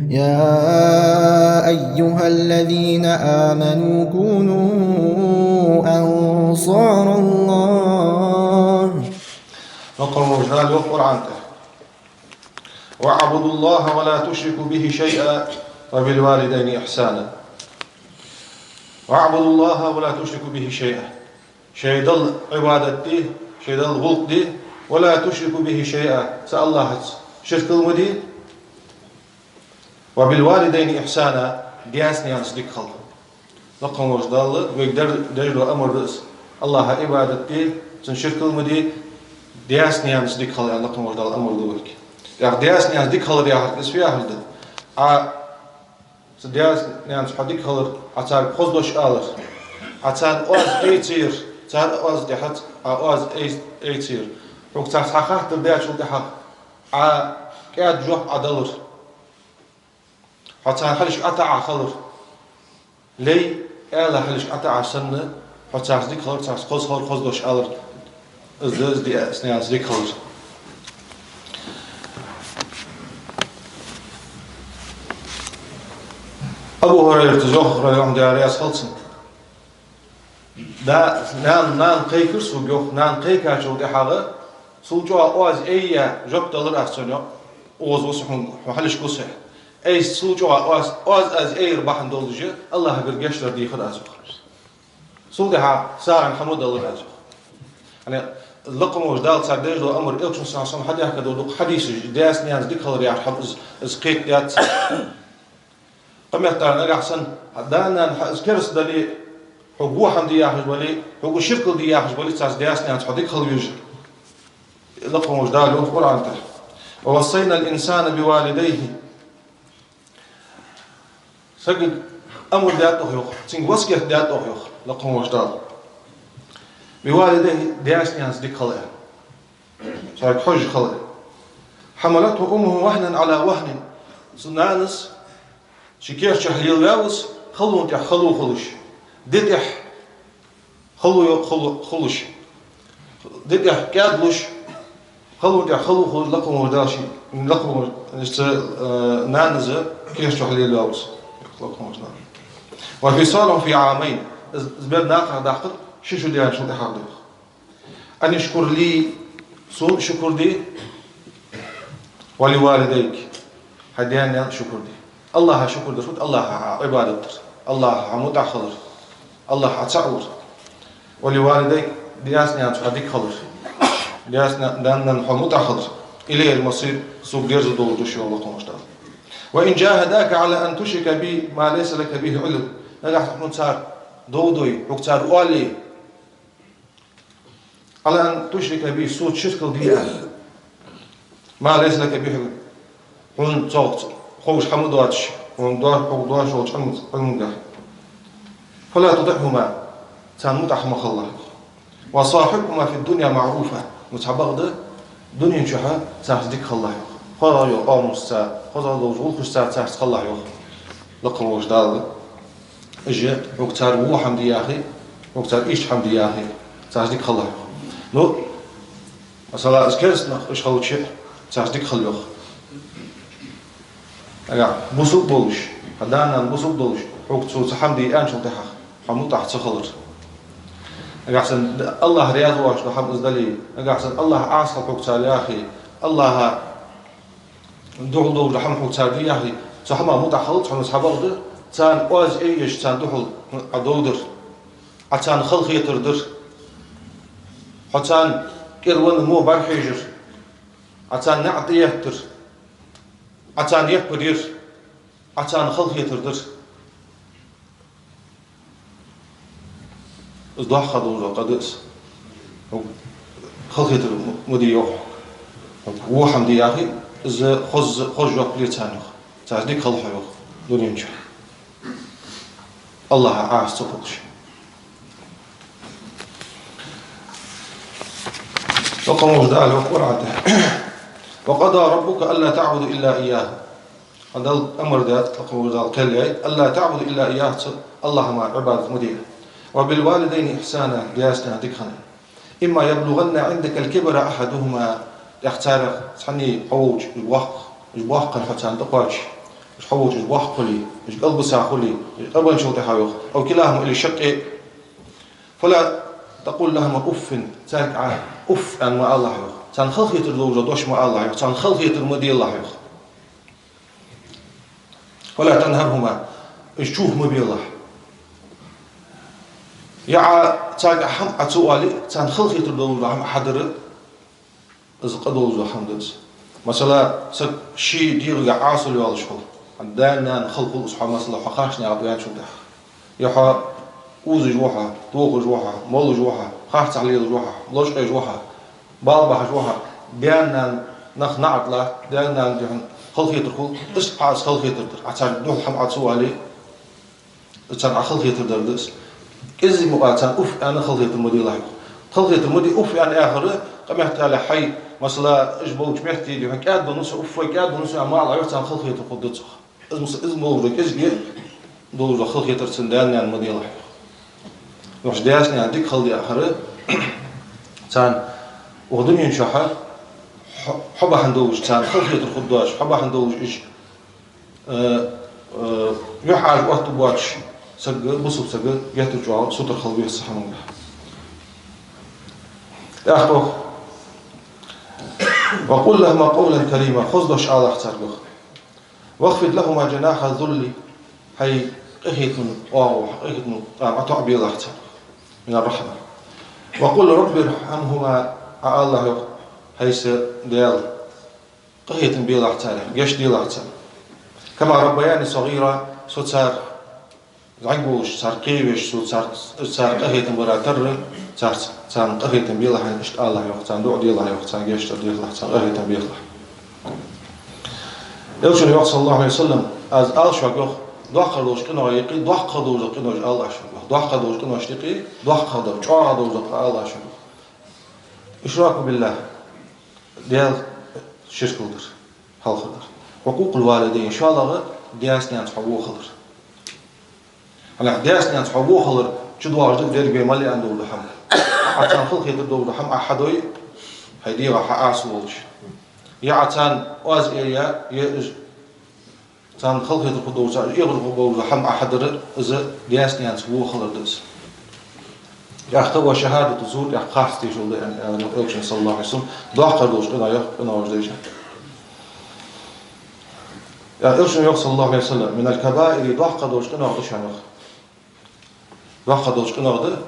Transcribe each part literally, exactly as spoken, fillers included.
يا أيها الذين آمنوا كونوا أنصار الله. Лакха волча Дала йоах Къуръан тӀа: «واعبدوا الله ولا تشركوا به شيئا وبالوالدين إحسانا». «واعبدوا الله ولا تشركوا به شيئا». Шоай Далла Ӏибадат де, шоай Далла гӀулакх де, «ولا تشركوا به شيئا», цу АллахӀаца ширк ма де, «وبالوالدين إحسانا», даьца-наьнаца дика хила. Лакха волча Дала вайга дер-, деш дола амар да из. АллахӀа Ӏибадат де, цунна ширк ма де, даьца-наьнаца дика хила аьнна, Лакха волча Дала амар ду вайга. ТӀаккха даьца-наьнаца дика хилар яхар, из фу яхар да? Ӏа цу даьца-наьнаца хьо дика хилар, Ӏа царга хоза дош алар, Ӏа царна оаз айцаяр, цар оаз тӀехьа Ӏа оаз ай-, айцаяр. Хьога цар цхьа хаттар даьчул тӀехьагӀа Ӏа кӀаьда жоп Ӏа далар. Хьо царна хьалхашка ӀотаӀа хилар. Лай, аьла хьалхашка ӀотаӀаш санна, хьо царца дика хилар, царца хоза хилар, хоза дош алар. Из да из даьца-наьнаца дика хилар. Абу ХӀурайрата йоах, Дала раьза хилва цунна. Да, нана, нана кхайкар сога, йоах, нана кхайкачул тӀехьагӀа, цул чӀоагӀа оаз айя жоп далар аз цунна, йоах, укхаза ва со хьона, хьо хьалхашка ва со. Айса цул чӀоагӀа оаз, оаз аз айяр бахьан долаш, АллахӀагара гешт дар дийхар аз, йоах. Цул тӀехьагӀа сагӀийна хӀама далар аз, йоах. ХӀана, Лакха волча Дала царга деш дола амар, Элчано, صلى الله عليه وسلم, хьадаьхка дола дукха хьадисаш, даьца-наьнаца дика хилар яхар хӀама, из, из кхетадаьд царга. Кхыметтел нагахьа санна, хьа да-нана хьа из кераста дале, хьога во хӀама де яхаш бале, хьога ширк де яхаш бале, царца, даьца-наьнаца хьо дика хила веза. Лакха волча Дала йоах Къуръан тӀа: «ووصينا الإنسان بوالديه». Сагага амар даьд оаха, йоах, цунга васкет даьд оаха, йоах, Лакха волча Дала. «بوالديه», даьца-наьнаца дика хила аьнна. Царга хьожаш хила. «حملته أمه وهنا على وهن». Цун нанас ший керта чу лелаваьв из, халонна тӀа хало хулаш. Ди тӀа хало, хало хулаш. Ди тӀа кӀаьдлуш, халонна тӀа хало хулаш, Лакха волча Дала ший, Лакха волча, цу, э, нанас керта чу лелаваьв из. Лакха волча Дала. «وفصاله في عامين». Из, из бер накха даккхар ши шу даьнначул тӀехьагӀа да. «أن اشكر لي», сона шукр де, «ولوالديك», хьа даь-наьна шукр де. АллахӀа шукр дар фуд? АллахӀа Ӏибадат дар, АллахӀа мутӀахь хилар, АллахӀа цаӀ вар. «ولوالديك», даьца-наьнаца хьо дика хилар, даьца-на-, да-нанна хьо мутӀахь хилар. «إلي المصير», сога дерза долаш да шо, йоах Лакха волча Дала. «وإن جاهداك على أن تشرك بي ما ليس لك به علم». Нагахьа хьона цар дов дой, хьога цар оале, «على أن تشرك بي», соца ширк де аьнна, «ما ليس لك به علم», хьона цох ховш хӀама доацаш, хьона до-, хьога доацаш долча Ӏилман-, Ӏилмангахьа. «فلا تطعهما», царна мутӀахь ма хилалахь, йоах. «وصاحبهما في الدنيا معروفا», ну цхьабакъда, дунен чухь царца дика хилалахь, йоах. ХозагӀа йола къамаьлашца, хозагӀа долча гӀулакхашца царца хилалахь, йоах Лакха волча Дала. Уж хьога цар во хӀама де яхе, хьога цар иштта хӀама де яхе, царца дика хилалахь, йоах. Ну, масала, из кераста нах уж хилча, царца дика хила, йоах. Нагахьа бусалба волаш, хьа да-нана бусалба долаш, хьога цо цхьа хӀама де аьнначул тӀехьагӀа хьо мутӀахь ца хилар. Нагахьа санна АллахӀ раьза воацаш дола хӀама из дале, нагахьа санна АллахӀ Ӏаса хила хьога цар яхе, АллахӀа духьал долаш дола хӀама хьога цар де яхе, цу хӀаман мутӀахь хилалца хьона цхьабакъда, царна оаз айеш, царна духьал Ӏа дов дар, Ӏа царна халахетар дар, хьо царна кӀира венна во бӀарахьежар, Ӏа царна наӀар тӀаеттар, Ӏа царна яппар яр, Ӏа царна халахетар дар. Из доккха долаш дола къа да из. Халахетар ма де, йоах. Во хӀама де яхе, из хоза, хоза жоп ле царна, йоах. Царца дика хила хьо, йоах, дунен чухь, АллахӀа Ӏаса ца кхувсаш. Лакха волча Дала йоах Къуръан тӀа: «وقضى ربك ألا تعبدوا إلا إياه». Хьа Далла амар даьд, Лакха волча Дала кхел яьй: «ألا تعبدوا إلا إياه», цу АллахӀа мара Ӏибадат ма де. «وبالوالدين إحسانا», даьца-наьнаца дика хила. «إما يبلغن عندك الكبر أحدهما», тӀаккха царех цхьанне хьо волча, уж боккха, уж боккха хинна хьо царна тӀакхоаче, Хьо волча уж боккха хуле, уж кӀалбиса хуле, уж къабанчул тӀехьа йоах. أو كلاهما или шаккхе. فلا تقل لهما أف, царга Ӏа уф аьнна ма алалахь йоах. Царна халахетар долаш дола дош ма алалахь йоах. Царна халахетар ма делахь йоах. ولا تنهرهما, уж чух ма белахь. Е Ӏа царга хӀама Ӏа ца оале, царна халахетар долаш дола хӀама Ӏа хьадар, из къа долаш дола хӀама да из. Масала, саг ший дегӀага Ӏасал йолаш хул. Даьна-нанна хала хул из хьо, масала, хьо харцахьа ваьнначул тӀехьа. Е хьо узаш ва хьо, тохаш ва хьо, молаш ва хьо, харцахьа лелаш ва хьо, лочкъаеш ва хьо, бала бахьаш ва хьо, даьна-нанна нах наӀарга латт, даьна-нанна духьа халахетар хул, иштта Ӏа из халахетар дар. Ӏа царга духьал хӀама Ӏа ца оале, царна Ӏа халахетар дар да из. КӀезига мукъагӀа царна уф аьнна халахетар ма делахь йоах. Халахетар ма де, уф аьнна яхар, къамаьл дале хьай, масала, уж болча метте духьа кӀаьдвеннав со, уф, кӀаьдвеннав со аьнна ма алалахь йоах, царна халахетар хургда цох. Из, из болаш дола кӀезига долаш дола халахетар царна даьна-нанна ма делахь йоах. Ваш даьца-наьнаца дика хила дезар, царна укх дунен чухь хьо, хьо бахьан долаш царна халахетар хургдоацаш, хьо бахьан долаш уж, э, э, юхьӀаьржа оттаргбоацаш саг, бусалба саг геттара чӀоагӀа сутара хила веза цу хӀамангахь. ТӀаккха йоах: وقل لهما قولا كريما, хоза дош алалахь царга йоах. واخفض لهما جناح الذل, хьай къахетама оагӀув, хьай къахетама къам ӀотоӀабелахь царна, من الرحمة. وقل رب ارحمهما, Ӏа алалахь йоах: хӀай са Даьла, къахетам белахь царех, гешт делахь царна. كما ربياني صغيرا, со цар зӀамига волаш, цар кхевеш, со цар, цар къахетам бара тарра, царца, царна къахетам белахь аьнна, иштта алалахь йоах, царна дуӀа делахь йоах, царна гешт дар дехалахь, царна къахетам бехалахь. Элчано йоах, صلى الله عليه وسلم: аз ала шуга йоах, доккхагӀа долча къиношта юкъе доккхагӀа долаш дола къинош ала аз шуга йоах, доккхагӀа долча къиношта юкъе доккхагӀа дола, чӀоагӀа долаш дола къа ала аз шуга йоах. الإشراك بالله, Даьла ширк дар, хьалхара дар. عقوق الوالدين, шоллагӀа даьца-наьнаца хьо во хилар. ХӀана аьлча даьца-наьнаца хьо во хилар чудоагӀаш да деррига вай мел яь дола хӀама. Ӏа царна халахетар долаш дола хӀама Ӏа хьадой, хьай дегӀа хьа Ӏаса волча. Е Ӏа царна оаз эр яь, е уж царна халахетар хургдолаш, царна эгӀар хургболаш дола хӀама Ӏа хьадар, из даьца-наьнаца во хилар да из. ТӀаккха وشهادة الزور, тӀаккха харц тешал да, аьнна, аьнна Элчано, صلى الله عليه وسلم, доккхагӀа долча къиношта, йоах, къиношта да из. ТӀаккха Элчано йоах, صلى الله عليه وسلم: من الكبائر, доккхагӀа долча къиношта да шоана йоах. ДоккхагӀа долча къиношта да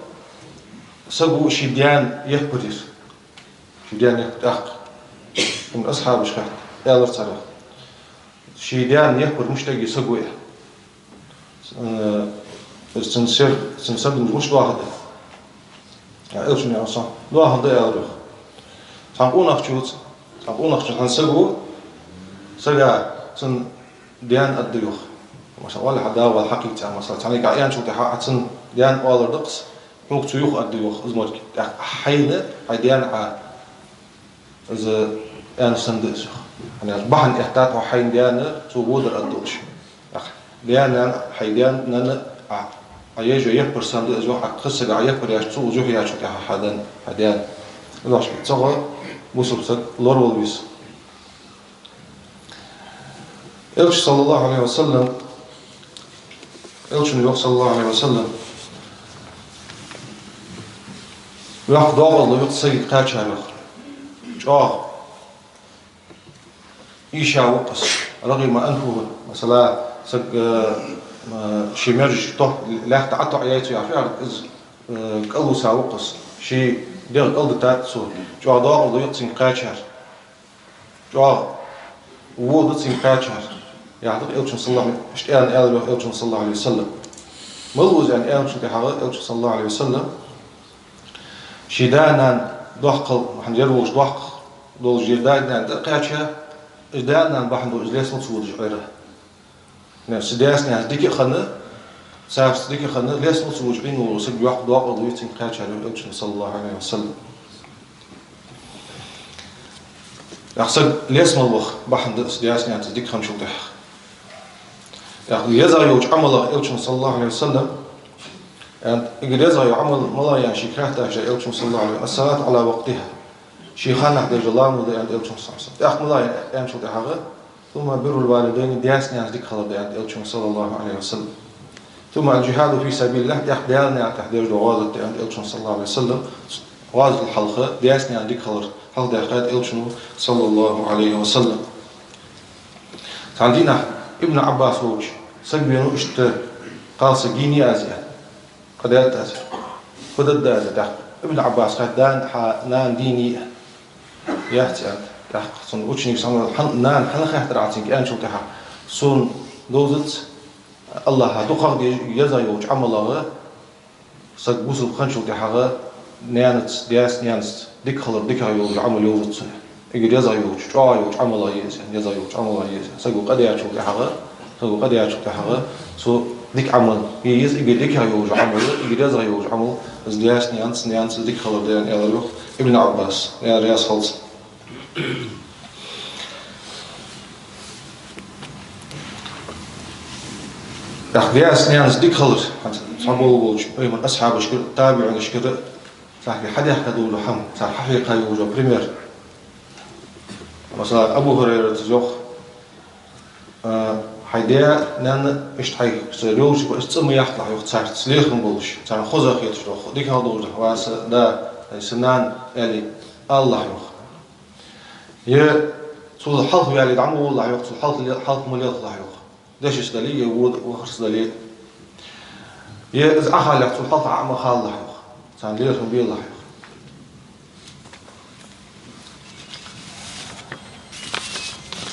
саго ший даьна яппар яр. Ший даьна яппар, тӀаккха цун асхьабаша хаьттар, аьлар цар йоах: ший даьна яппар мишта я саго? Э, цун сер, цун сагамаш мишта доахаргда? Элчано йоах, صلى الله عليه وسلم: доахаргда, аьлар йоах. Цхьан къонахчоца, цхьан къонахчоа хьа саго, сага цун даьна аргда йоах. Масала, валлахӀи, хьа да вале хьакхийца, масала, цхьанне аьнначул тӀехьа Ӏа цун даьна оалар да-кх из, хьога цо юха аргда йоах из мо. ТӀаккха хьайна хьай даьна Ӏа из аьнна санна да из йоах. ХӀана аьлча бахьан эттад хьо хьайна даьна цо водар аргдолаш. ТӀаккха даьна-нанна, хьай даьна-нанна Ӏа, Ӏа еш йола яппар санна да из йоах, Ӏа кхыча сага Ӏа яппар яьча, цо из юхаяьчул тӀехьа хьа даьна, хьа даьна. Из воаш цхьа бусалба саг лоравала веза. Элчано, صلى الله عليه وسلم, Элчано йоах, صلى الله عليه وسلم: йоккха доакъалла юкъе саг кхаьчар йоах, чӀоагӀа ийша ва-кх из, رغم أنفه, масала, саг, э, э, ший мераж топ лаьтта ӀотоӀаяьй цо яхаш, из, э, кӀалвиса ва-кх из, ший дегӀ кӀалдитад цо, чӀоагӀа доакъалла юкъе цунга кхаьчар. ЧӀоагӀа во да цунга кхаьчар, яхаш да-кх Элчано, صلى الله عليه وسلم, иштта аьнна аьлар йоах Элчано, صلى الله عليه وسلم. Малав из аьнна аьнначул тӀехьагӀа Элчано, صلى الله عليه وسلم, ший да-нана доккхал, хӀана, ер волаш доккха долаш, ер да-нана тӀакхаьча, из да-нана бахьан долаш из лестамал ца водаш Ӏер. Нах, цу даьца-наьнаца дика а хинна, царца дика а хинна, лестамал ца водаш Ӏийна вола саг йоккха доакъалла юкъе цунга кхаьчар йоах Элчано, صلى الله عليه وسلم. ТӀаккха саг лестамал ваха бахьан да из даьца-наьнаца дика хинначул тӀехьагӀа. ТӀаккха езагӀа йолча Ӏамалех Элчано, صلى الله عليه وسلم, аьннад, эггара езагӀа йола Ӏамал малагӀа я аьнна шийга хаьттача, Элчано, صلى الله عليه وسلم: الصلاة على وقتها. Ший ханнахьа деш дола ламаз да, аьннад Элчано, صلى الله عليه وسلم. ТӀаккха малагӀа я аьнначул тӀехьагӀа, ثم بر الوالدين, даьца-наьнаца дика хилар да, аьннад Элчано, صلى الله عليه وسلم. ثم الجهاد في سبيل الله, тӀаккха Даьла наькъа тӀа деш дола гӀазот да, аьннад Элчано, صلى الله عليه وسلم. ГӀазота хьалха даьца-наьнаца дика хилар хьалхадаьккхад Элчано, صلى الله عليه وسلم. Цхьан дийнахьа Ибн Ӏаббас волча саг венав, иштта кхалсаг йийнай аз, аьнна. Къа даьд аз. Фу дергда аз, аьнна, тӀаккха. Ибн Ӏаббаса хаьттад: «Хьа нана дийнай?» «Яц», аьннад. ТӀаккха цун ученикаша: «Хьа нана хьанна хаьттар Ӏа цунга?» аьнначул тӀехьагӀа: «Сона довзац АллахӀа дукхагӀа дезаш еза йолча Ӏамалагара, саг бусалба хинначул тӀехьагӀа наьнаца, даьца-наьнаца дика хилар дикагӀа йолаш йола Ӏамал йовзац сона. Эггара еза йолча, чӀоагӀа йолча Ӏамалех я из, еза йолча Ӏамалех я из. Саго къа даьчул тӀехьагӀа, саго къа даьчул тӀехьагӀа цо дика Ӏамал е еза, эггара дикагӀа йолаш йола Ӏамал, эггара еза йолаш йола Ӏамал из даьца-наьнаца, наьнаца дика хилар да», аьнна, аьлар йоах Ибн Ӏаббаса. Даьла раьза хилва цунна. ТӀаккха даьца-наьнаца дика хилар, хӀанз цхьабола болча пайхамара асхьабашкара, табиӀинашкара царга хьадаьхка дола хӀама, цар хьахьекха йола пример. Масала, Абу ХӀурайрас йоах: «Хьай даь-нана иштта хьайга, са лелаш ба, иштта цӀа ма яхалахь, йоах, царца лерхӀам болаш, царна хоза хеташ, йоах, дикагӀа долаш, ва са да, хьай са нана, аьле, алалахь, йоах. Е цул хьалха ваьле дӀа ма валалахь, йоах, цул хьалха ле-, хьалха ма лелхалахь, йоах. Дешаца дале, е вода вахарца дале. Е из Ӏохалалехь, цул хьалха Ӏо ма халалахь, йоах. Царна лерхӀам белахь, йоах».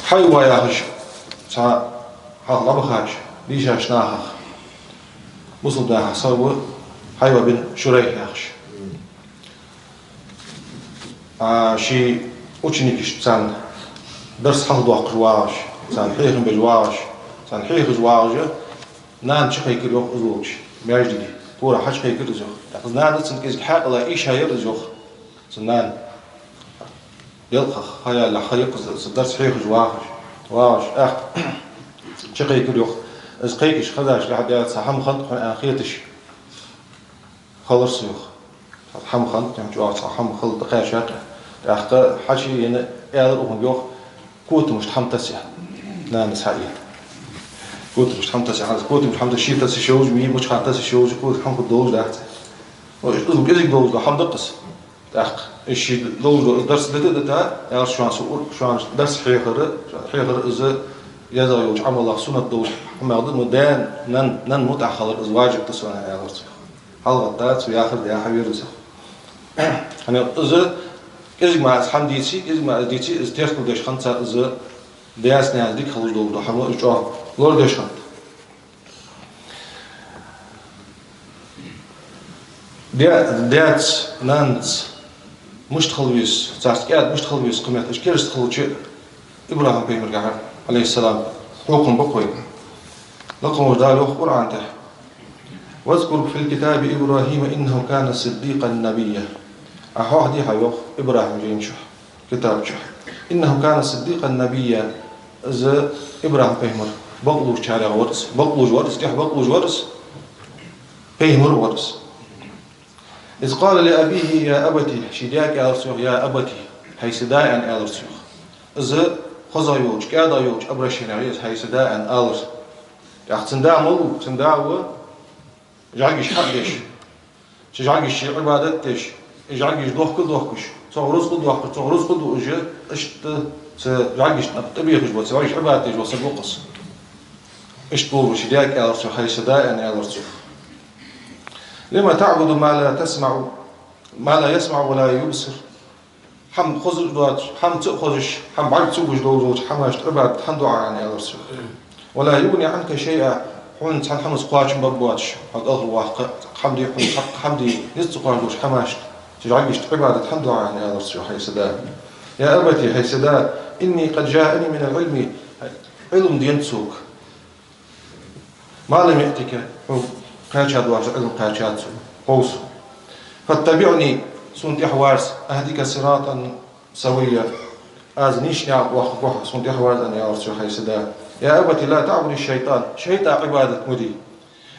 Хьайва яхаш цхьа хьалха дӀабахача дийшача нахах бусалба наьха саг ва Хьайва бин Шурайх яхаш. А, ший ученикашца царна дарс хьалхадоаккхаш вагӀаш, царна хьехам беш вагӀаш, царна хьехаш вагӀаш, нана чукхайкар, йоах, из волча маьждиге. Тора хьачукхайкар из, йоах. ТӀаккха из нана цун кӀезига хьаькъала ийша яр из, йоах. Цун нана делкъах ха ялалехь, ха йоаккхаш, цу дарс хьехаш вагӀаш, вагӀаш, тӀаккха чукхайкар, йоах. Из кхайкаш хезаш лаьхьа даьлча, цхьа хӀама хиннад тхона аьнна хеташ хилар со, йоах. ХӀама хиннад тхона, чӀоагӀа цхьа хӀама хилар тӀакхаьчад. ТӀаккха хьачуена аьлар укхунга, йоах: «Котамашта хӀама таса», аьнна. Нанас хьаийна. «Котамашта хӀама таса», аьнна. Котамашта хӀама таса, ший таса йиш йолаш, мий бучхана таса йиш йолаш, котамашта хӀама хургдолаш дац. О, из кӀезига долаш дола хӀама да-кх из. ТӀаккха из ший долаш дола, из дарс дита а дита, аьлар: «Шоана со ур-, шоана дарс хьехар, хьехар из еза йолча Ӏамалех суннат долаш хӀамах да, но даь-наьна, наьна мутӀахьа хилар из важиб да сона», аьлар цо. ХьалгӀатта цо яхар даь хьавера из. ХӀана аьлча из кӀезига мара из хӀама дийце, кӀезига мара из дийце, из теркалдеш хиннад цар из даьца-наьнаца дика хилаш дола хӀама из чӀоагӀа лорадеш хиннад. Даь-, даьца-наьнаца мишта хила веза, царца кӀаьда мишта хила веза, кхыметтел уж кераста хилча, ИбрахӀим-пайхамаргахьара, عليه السلام, хьокхам ба-кх вай. Лакха волча Дала йоах Къуръан тӀа: «واذكر في الكتاب إبراهيم إنه كان صديقا نبيا». Ӏа хьоахаде хьа, йоах, ИбрахӀим жайна чу, китаба чу: «إنه كان صديقا نبيا». Из ИбрахӀим-пайхамар бакълувшчарех вар из, бакълувш вар из, тӀех бакълувш вар из, пайхамар вар из. «إذ قال لأبيه يا أبت», ший даьга аьлар цо, йоах: «يا أبت», хьай са да, аьнна, аьлар цо, йоах. Из хоза йолча, кӀаьда йолча обращенех я из, хьай са да, аьнна, алар. ТӀаккха цун да малув? Цун да ва жӀаргаш хьадеш, цу жӀаргашта Ӏибадат деш, из жӀаргаш дохка а дохкаш, цох рузкъа а доаккхаш, цох рузкъа а дуаш, иштта цу жӀаргашта тӀабехаш бола, цу жӀаргашта Ӏибадат деш вола саг ва-кх из. Иштта волаш ший даьга аьлар цо, хьай са да, аьнна, аьлар цо. «لم تعبد ما لا تسمع، ما لا يسمع ولا يبصر». ХӀама хозаш доацаш, хӀама ца хозаш, хӀама бӀарга ца гуш долаш долча хӀамашта Ӏибадат хӀана ду Ӏа, аьнна, аьлар цо. «ولا يغني عنك شيئا», хьона цхьан хӀамаца кхоачам баргбоацаш, хьо кӀалхарваккха, хӀама де хьона, цхьаккха хӀама де низ ца кхоачаш долча хӀамашта, цу жӀаргашта Ӏибадат хӀана ду Ӏа, аьнна, аьлар цо, хьай са да. «يا أبت», хьай са да, «إني قد جاءني من العلم», Ӏилма денад сога. «ما لم يأتك», хьога кхаьча доацаш Ӏилма кхаьчад сона, хов со. «فاتبعني», сона тӀехьа варса, «أهدك صراطا سويا», аз нийса наькъа тӀа оахаргва хьо, сона тӀехьа варса, аьнна, аьлар цо, хьай са да. «يا أبت لا تعبد الشيطان», шайтӀа Ӏибадат ма де.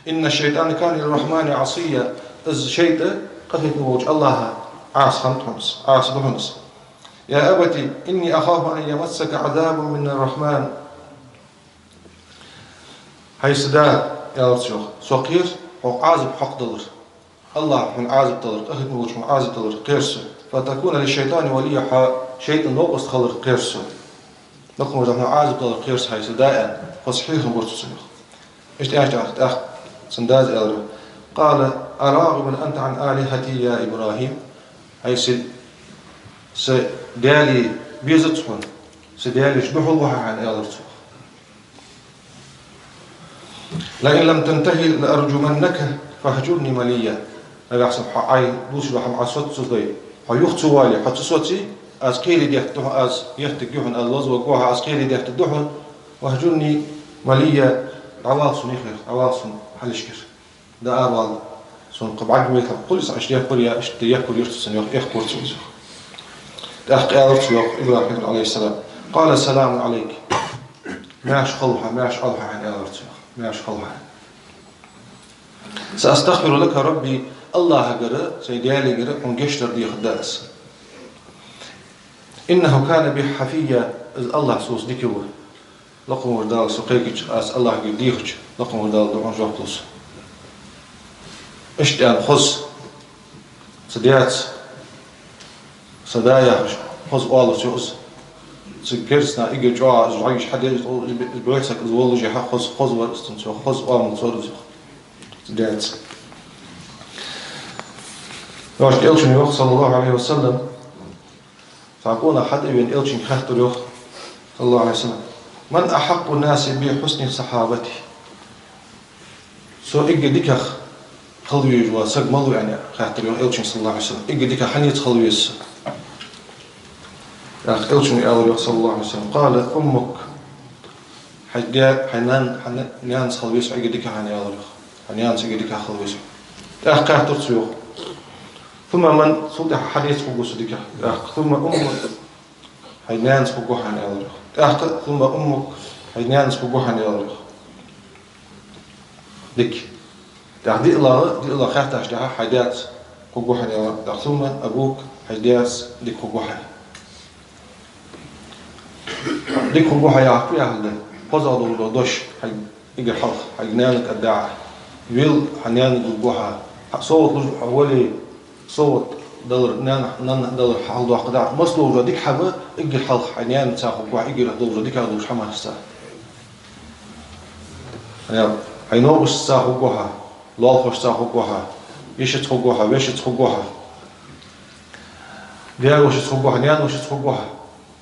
«إن الشيطان كان للرحمن عصيا», из шайтӀа къахетаме волча АллахӀа Ӏаса хиннад хьона из, Ӏаса да хьона из. «يا أبت إني أخاف أن يمسك عذاب من الرحمن». «ХӀай са да, — аьлар цо, йоах, — со кхер хьох Ӏазап хьакхадалар. АллахӀа хьона Ӏазап далар, къахетаме волча хьона Ӏазап далар кхер со. فتكون للشيطان وليا, хьа шайтӀан новкъост хилар кхер со. Лакха волча Даьла хьона Ӏазап далар кхер со, хӀай са да», — аьнна, хоза хьехам бир цо цунна, йоах. Иштта аьлча тӀаккха цун дас аьлар: «قال أراغب أنت عن آلهتي يا إبراهيم؟ ХӀай са, са даьлий безац хьона, са даьлех духьал ва хьо хьона?» — аьлар цо. «لئن لم تنته لأرجمنك فاهجرني مليا». Нагахьа санна хьо Ӏай дувцаш дола хӀама Ӏа соцадой, хьо юха ца воале, хьо ца соце, аз кхерий детта да хьона, аз еттаргья хьона, аз лазаваргва хьо, аз кхерий детта да хьона, «واهجرني مليا», дӀавала сона юхера, дӀавала сона хьалхашкара. ДӀааравала, сона кхы бӀаргавайта, кхоъ са Ӏаш дехкур я, иштта дехкур юрта сан, йоах, эхкур цо из. ТӀаккха аьлар цо, йоах, ИбрахӀима, Ӏалайхи ссалам: «قال سلام عليك». «Маьрша хилва хьо, маьрша Ӏалва хьо хьона», — аьлар цо, йоах. «Маьрша хилва хьо хьона». «سأستغفر لك ربي», АллахӀагара, сай Даьлагара хьона гешт дар дехаргда аз. «إنه كان بي حفيا», из АллахӀ соца дика ва. Лакха волча Дала со кхайкача, аз АллахӀагара дехача, Лакха волча Дала дуӀан жоп лу сона. Иштта аьнна хоза, цу даьца, са да яхаш, хоза оалаш ва из. Цу керастий эггара чӀоагӀа из вӀаьгӀаш хьадеш, из бе-, из бӀоьцаг из воллашехьа, хоза, хоза вар из цунца, хоза оамал цар из, йоах, цу даьца. Вай Элчано йоах, саллаллахӀу Ӏалайхи ва саллам, цхьан къонахчо хьатӀавена Элчанга хаьттар, йоах, саллаллахӀу Ӏалайхи ва саллам: «من أحق الناس بحسن صحابتي؟» «Со эггара дикагӀа хила везаш вола саг мала ва?» — аьнна, хаьттар, йоах, Элчанга, саллаллахӀу Ӏалайхи ва саллам: «Эггара дикагӀа хьанца хила веза со?» ТӀаккха Элчано аьлар, йоах, саллаллахӀу Ӏалайхи ва саллам: «قال أمك». «Хьай даь-, хьай нан-, хьай на-, нанца хила веза со эггара дикагӀа», — аьнна, аьлар, йоах. «Хьай нанца эггара дикагӀа хила веза со». ТӀаккха хаьттар цо, йоах: «ثم من؟» Цул тӀехьа хьадеца хургва со дикагӀа. ТӀаккха: «ثم أمك». «Хьай нанца хургва хьона», — аьлар, йоах. ТӀаккха: «ثم أمك». «Хьай нанца хургва хьона», — аьлар, йоах. Дика. ТӀаккха диълагӀа, диълагӀа хаьттача тӀехьа: «Хьай даьца хургва хьона», — аьлар. ТӀаккха: «ثم أبوك», хьай даьца дика хургва хьона. Дика хургва хьона яхар фу яхилга да? ХозагӀа долаш дола дош хьай эггара хьалха хьай наьнага аргда Ӏа. Вел хьа наьнага гургва хьо. Хьа совгӀат луш хьо вале, совгӀат далар, наьна-, нанна далар хьалхадоаккхаргда Ӏа. Масса долаш дола дика хӀама эггара хьалха хьай наьнаца хургва хьо, эггара долаш дола дикагӀа долаш хӀамашца. Хьай новкъосташца хургва хьо, лоалахошца хургва хьо, йишица хургва хьо, вешица хургва хьо, даь-вешица хургва хьо, наьна-вешица хургва хьо.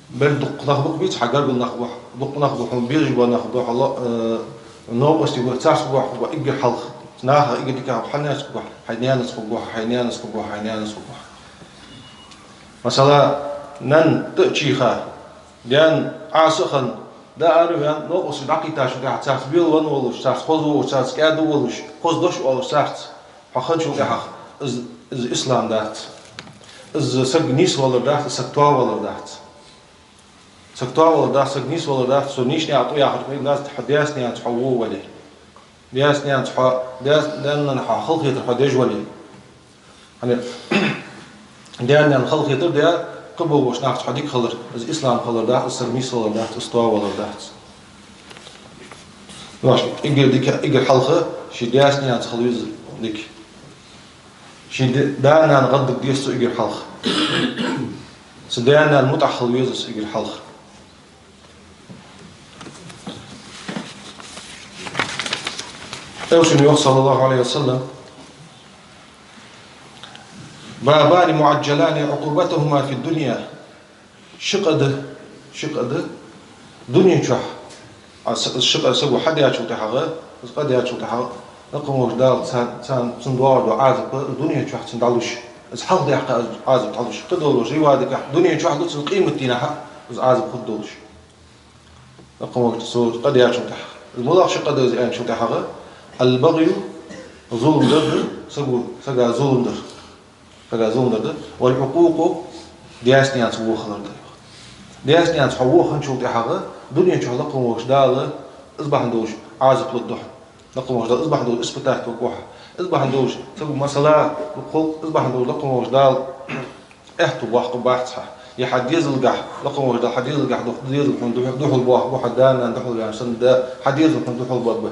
Бер дукха нах ба-кх, бийца хьа гаргара нах ба, дукха нах ба, хьона безаш бола нах ба, хьа ло-, э, новкъостий ба, царца хургва хьо, хургва хьо эггара хьалха. Нахах эггара дикагӀа хьанца хургва хьо? Хьай наьнаца хургва хьо, хьай наьнаца хургва хьо, хьай наьнаца хургва хьо. Масала, нанна тӀа а чийха, даьна Ӏаса а хинна, дӀаараваьнна, новкъостий дӀакхийттачул тӀехьагӀа царца велавенна волаш, царца хоза волаш, царца кӀаьда волаш, хоза дош оалаш царца хьо хинначул тӀехьагӀа, из, из ислам дац. Из саг нийсвалар дац, из саг тоавалар дац. Саг тоавалар дац, саг нийсвалар дац, цо нийсача наькъа тӀа яхар къайла дац, хьо даьца-наьнаца хьо во вале. Даьца-наьнаца хьо, даьца-наьна хьо халахетар хьо деш вале. ХӀана аьлча, даь-наьна халахетар да, кхыболча нахаца хьо дика хилар, из ислам хилар дац, из саг нийсвалар дац, из тоавалар дац. Ваш эггара дика, эггара хьалха ший даьца-наьнаца хила веза дика. Ший да-, да-нана гӀаддага деза цо эггара хьалха. Цу да-нанна мутӀахьа хила веза из эггара хьалха. Элчано йоах, саллаллахӀу Ӏалайхи ва саллам: «بابان معجلان عقوبتهما في الدنيا». Ши къа да, ши къа да дунен чухь. А с-, ши къа саго хьадаьчул тӀехьагӀа, из къа даьчул тӀехьагӀа, Лакха волча Дала царна, царна, цунна доагӀаш дола Ӏазап дунен чухь цунна дӀалуш. Из хьалхадаьккха из Ӏазап дӀалуш. Кхыдолча риваятагахь, дунен чухь да цунна, къематдийнахьа из Ӏазап хургдолаш. Лакха волча, цо къа даьчул тӀехьагӀа. Из малагӀа ши къа да из аьнначул тӀехьагӀа: «البغي», зулам дар да, саго, сага зулам дар. Сага зулам дар да. «والعقوق», даьца-наьнаца во хилар да. Даьца-наьнаца хьо во хинначул тӀехьагӀа, дунен чухь Лакха волча Дала из бахьан долаш Ӏазап лургда хьона. Лакха волча Дала из бахьан долаш испытать вергва хьо. Из бахьан долаш, саго масала, хул-, из бахьан долаш Лакха волча Дала аьттув боаккхаргбац хьа. Е хьа дезалгахь, Лакха волча Дала хьа дезалгахь духьал, дезал хьона духьал, духьал боах-, бо хьа да-нана духьал ваьнна санна, да, хьа дезал хьона духьал баргба.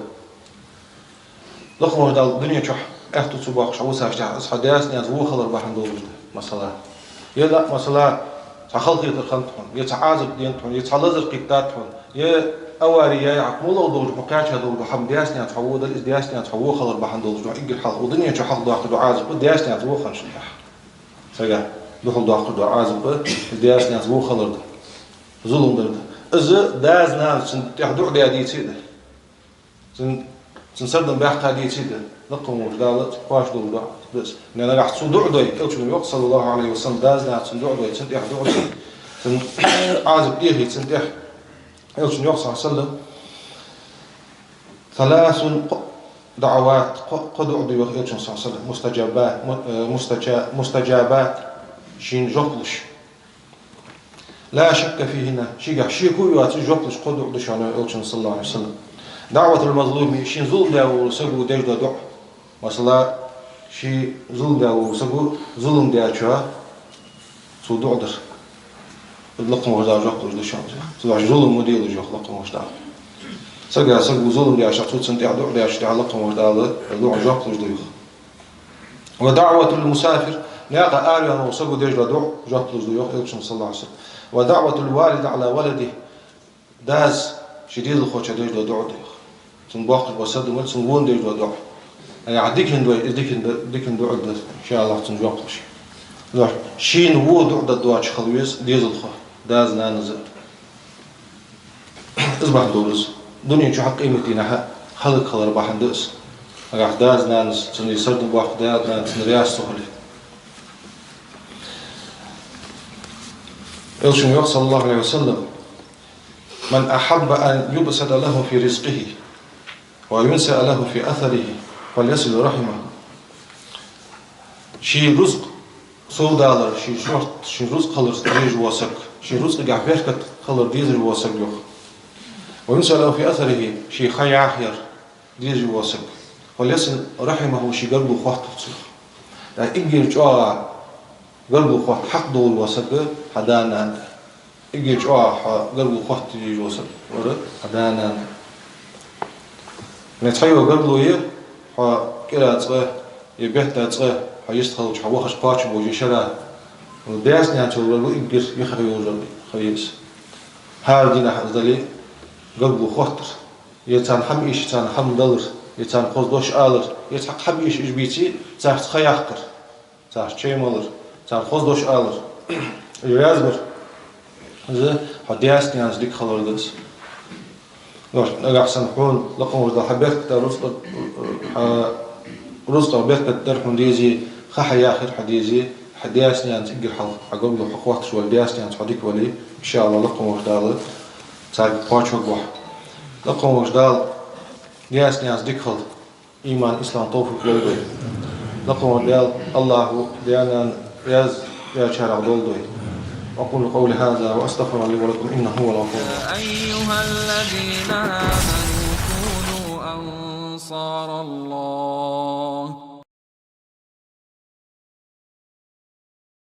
Лакха волча Дала дунен чухь аьттув ца боаккхаш хьавусаш тӀехьа, из хьа даьца-наьнаца во хилар бахьан долаш да, масала. Е да, масала, цхьа халахетар хиннад хьона, е цхьа Ӏазап денад хьона, е цхьа лазар кхийттад хьона, е авари яьй хьа, муллагӀа долаш хьо кхаьча долаш да, хьа даьца-наьнаца хьа во дар, из даьца-наьнаца хьа во хилар бахьан долаш да, эггара хьалха укх дунен чухь хьалха доаккхаш дола Ӏазап даьца-наьнаца во хинначул тӀехьа. Сага духьал доаккхаш дола Ӏазап, из даьца-наьнаца во хилар да, зулам дар да. Из даьца-наьнаца цун тӀехьа дуӀа даь деце а да. Цун, цун сардам баьккха деце а да, лакха волча Дала кхоачаш долаш да из. Нагахь цо дуӀа дой, Элчано йоах, саллаллахӀу Ӏалайхи ва саллам, даьца-наьнаца цун дуӀа дой, цун тӀехьа дуӀа дой, цун Ӏазап дехе, цун тӀехьа, Элчано йоах, саллаллахӀу Ӏалайхи ва саллам, ثلاث, кхо даӀават, кхо, кхо дуӀа да, йоах Элчано, саллаллахӀу Ӏалайхи ва саллам, мустаджабат, му-, э, мустаджа-, мустаджабат, шийна жоп луш. لا شك فيهن, шийгахь шеко а йоацаш жоп луш кхо дуӀа да шоана, йоах Элчано, саллаллахӀу Ӏалайхи ва саллам. دعوة المظلوم, шийна зулам даь волча саго деш дола дуӀа. Масала, шийна зулам даь волча саго зулам даьчоа цо дуӀа дар. Из лакха волча Дала жоп луш да шоана. Цо вайна зулам ма делаш, йоах лакха волча Дала. Сага саго зулам даьчоа, цо цунна тӀехьа дуӀа дича, тӀехьа лакха волча Дала из дуӀа жоп луш да, йоах. ودعوة المسافر, наькъа араваьнна волча саго деш дола дуӀа жоп луш да, йоах Элчано, саллаллахӀу Ӏалайхи ва саллам. ودعوة الوالد على ولده, дас ший дезалхочоа деш дола дуӀа да, йоах. Цунна боаккхаш бола сардам, цун вона деш дола дуӀа. Нагахь дикан дой, из дикан ду-, дикан дуӀа да, иншааллахӀ, цунна жоп луш. Шийна во дуӀа деш доацаш хила веза дезалхо, дас-нанас а. Из бахьан долаш да из. Дунен чухь а, къематдийнахьа а хӀалак хилар бахьан да из. Нагахь дас-нанас, цунна сардам боаккхаш, дас-нана цунна раьза ца хуле. Элчано йоах, саллаллахӀу Ӏалайхи ва саллам: من أحب أن يبسط له في رزقه وينسأ له في أثره فليصل رحمه. Ший рузкъ совдалар, ший шортта, ший рузкъ хилар дезаш вола саг, ший рузкъагахь беркат хилар дезаш вола саг, йоах. وينسأ له في أثره, ший ха яхъяр дезаш вола саг. فليصل رحمه, ший гаргало хотталда цо, йоах. ТӀаккха эггара чӀоагӀа гаргало хотта хьакъ долаш вола саг хьа да-нана да. Эггара чӀоагӀа хьа гаргало хотта дезаш вола саг вар хьа да-нана. Ме цхьайола гаргало я, хьа кӀира цкъа, е бетта цкъа, хьа йистхилча, хьа вахаш кхоачам болаш я шера. Даьца-наьнаца йола гаргало эггара юхе йолаш ха я из. ХӀара дийнахьа из дале, гаргало хоттар, е царна хӀама эше, царна хӀама далар, е царна хоза дош алар, е цхьаккха хӀама эше, уж бийце, царца ха яккхар, царца чай малар, царна хоза дош алар, уж раьза бар. Из хьа даьца-наьнаца дика хилар да из. Нагахь санна хьона, лакха волча Дала, хьа беркат а, рузкъа, хьа рузкъа беркат дар хьона дезе, ха хьа яхар хьа дезе, хьа даьца-наьнаца эггара хьалха хьа гаргало хьо хотташ вале, даьца-наьнаца хьо дика вале, иншааллахӀ, лакха волча Дала царга кхоачаргва хьо. Лакха волча Дала даьца-наьнаца дика хила иман, ислам, товфикъ лолда вайна. Лакха волча Дала, АллахӀа даь-нана раьза ваьчарех долда вай. أقول قولي هذا وأستغفر الله لي ولكم إنه هو الغفور الرحيم. يا أيها الذين آمنوا كونوا أنصار الله.